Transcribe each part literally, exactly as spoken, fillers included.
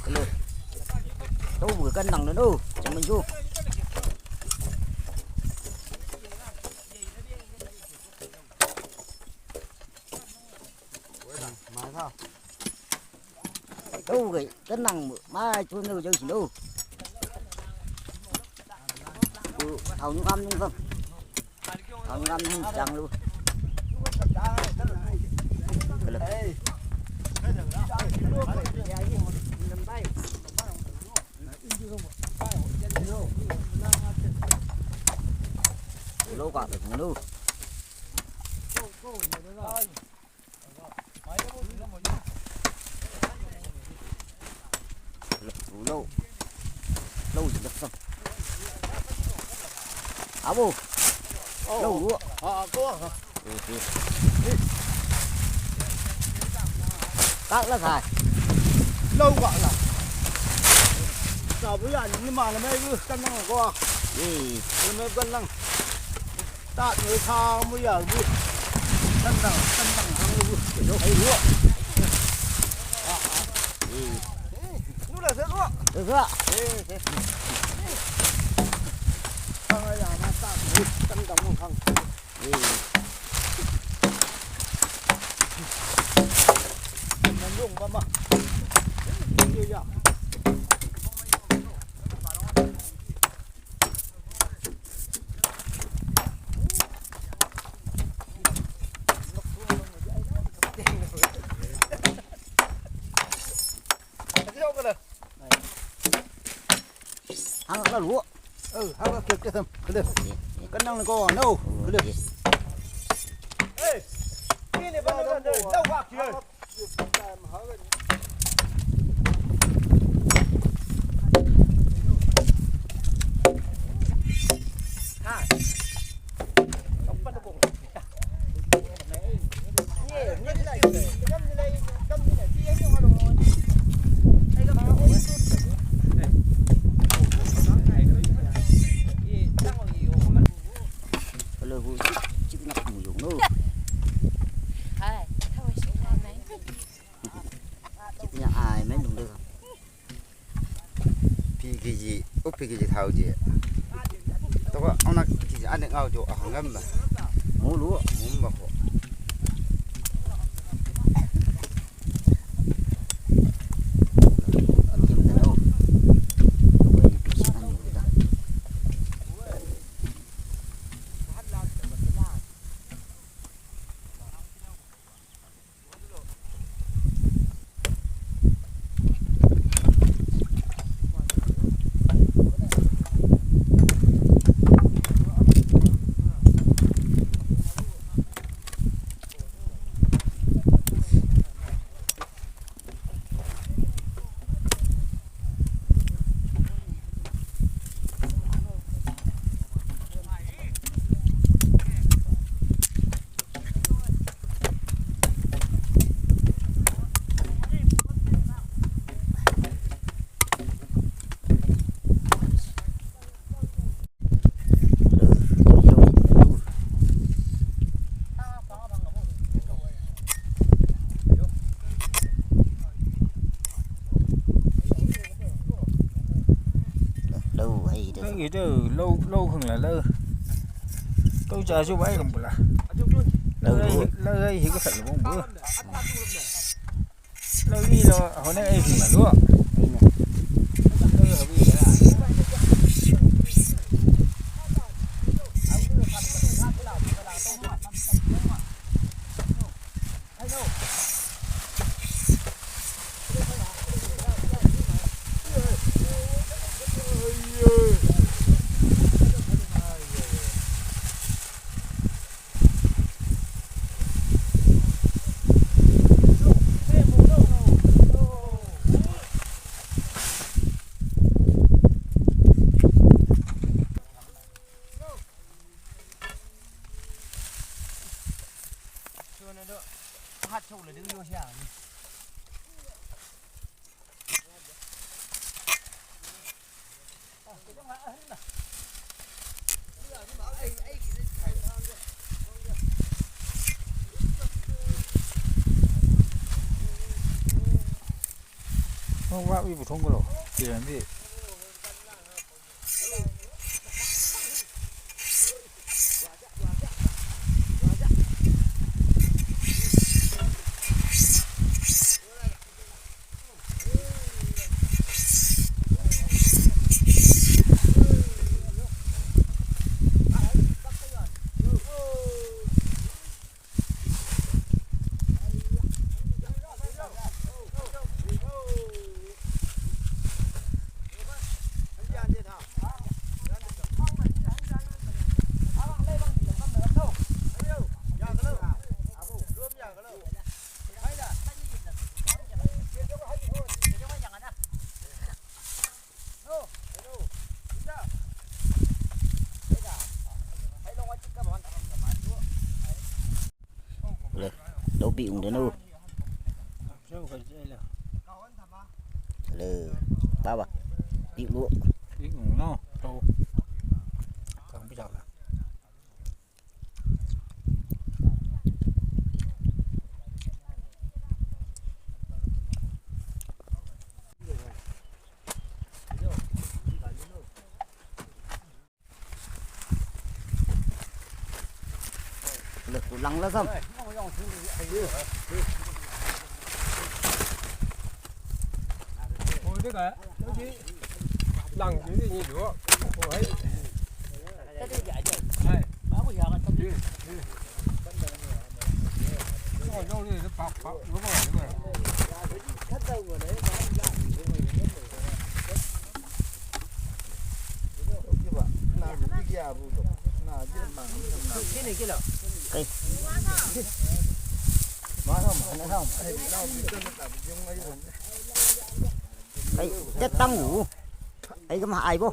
Hello. Tau bu kan nang no. Jangan ju. Tau gai kan nang mai tu no jauh sini. Tau ngam nung kan. Tau ngam nung jang lu. Kalau. Lo ka tu no. Lo, lo, lo, lo. Abo. Lo, lo. Ah, ko. Kak la sai. Lo kak la. Sa bu ya ni ma la mai bu kan nang ko. Ni. Ni mai kan nang. Ta ni sa mu ya bu. Kan nang, kan nang hang bu. Lo. Ai lo. Ah, ah. Ni. Ni la sa lo. Sa. Eh, eh. Kan ya ma ta ni kan nang hang. Hang la lu. Eh, hang la kek kesem. Kele. Kan nang ko no. Kele. Eh. Kini ba no no. Lau hak ye. Hello, bu cik, cik nak mu yong no. Hai, kau isi hai mai. Cik nya ai mai nung de. Pi kiji, o pi kiji thau ji. Toko ona kiji ane ngau jo ahangam ba. Mulu, mumba ko. Lau, ai, lau. Ai, lau, lau, lau khang la, lau. Kau ja ju bai kam bula. Lau, lau, lau, ai, hi ko sa lu bong bu. Lau ni lo, hone ai hing lo. Wa, ibu tongolo. Kira ni. Ule, dau pi ung de no. Ule, baba, pi lu. Pi ung no, tau. Kang pi tau la. Ule, kulang la sam. Kai. Kai, te tang u. Ai, kama ai bo.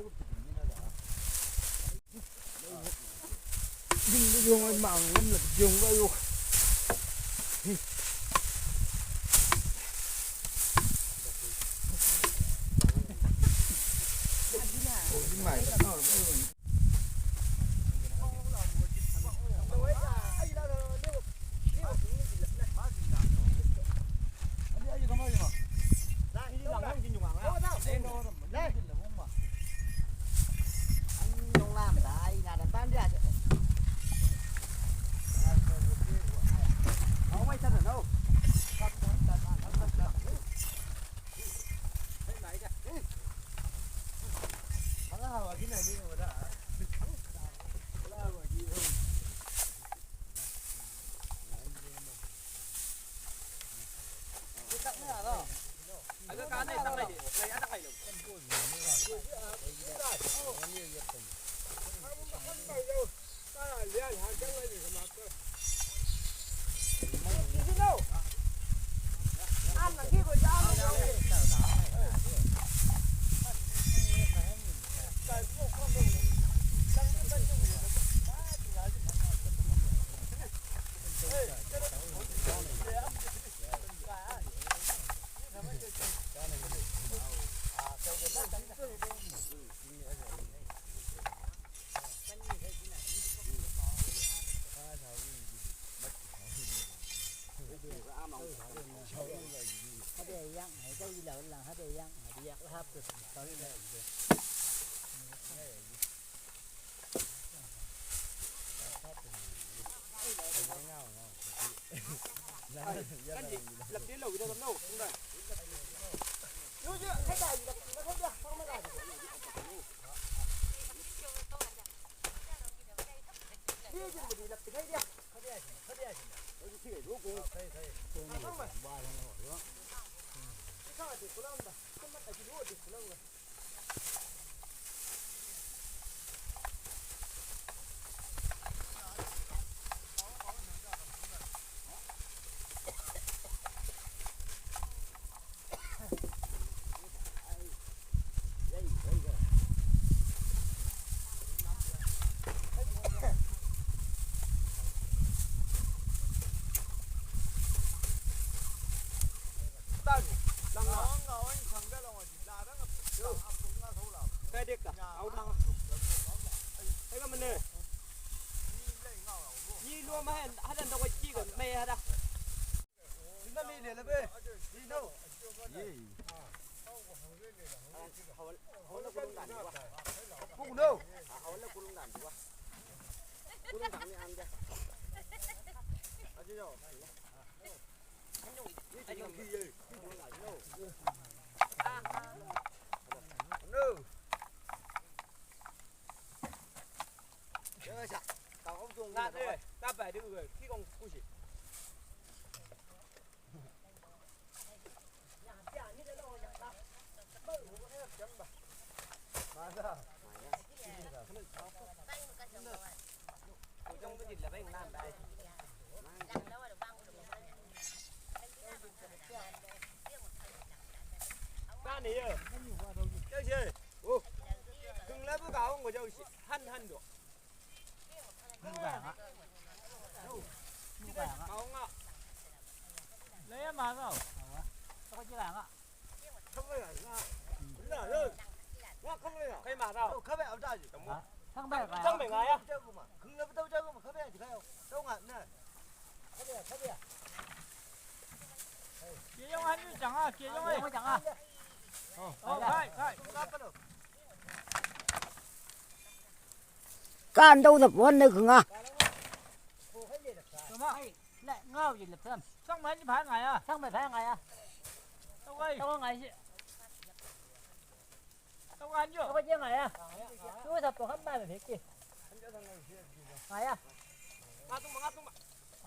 Kan dau da pon ne kunga.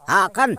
Ha kan.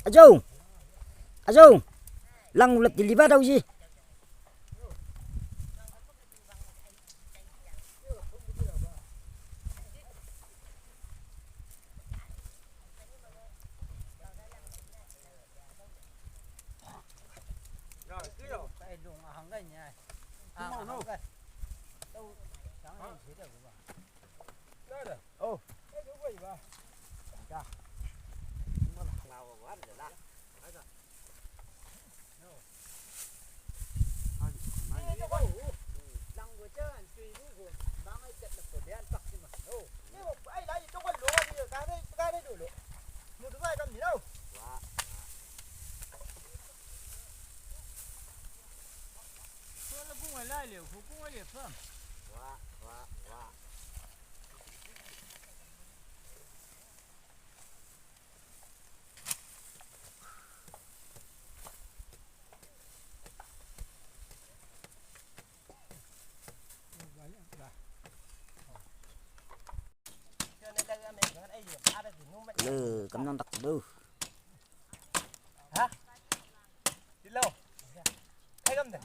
Ajo. Ajo. Lang ulat di liba dau ji. Kulu, kam nang dak kulu. Ha? Di lau. Hai kam da.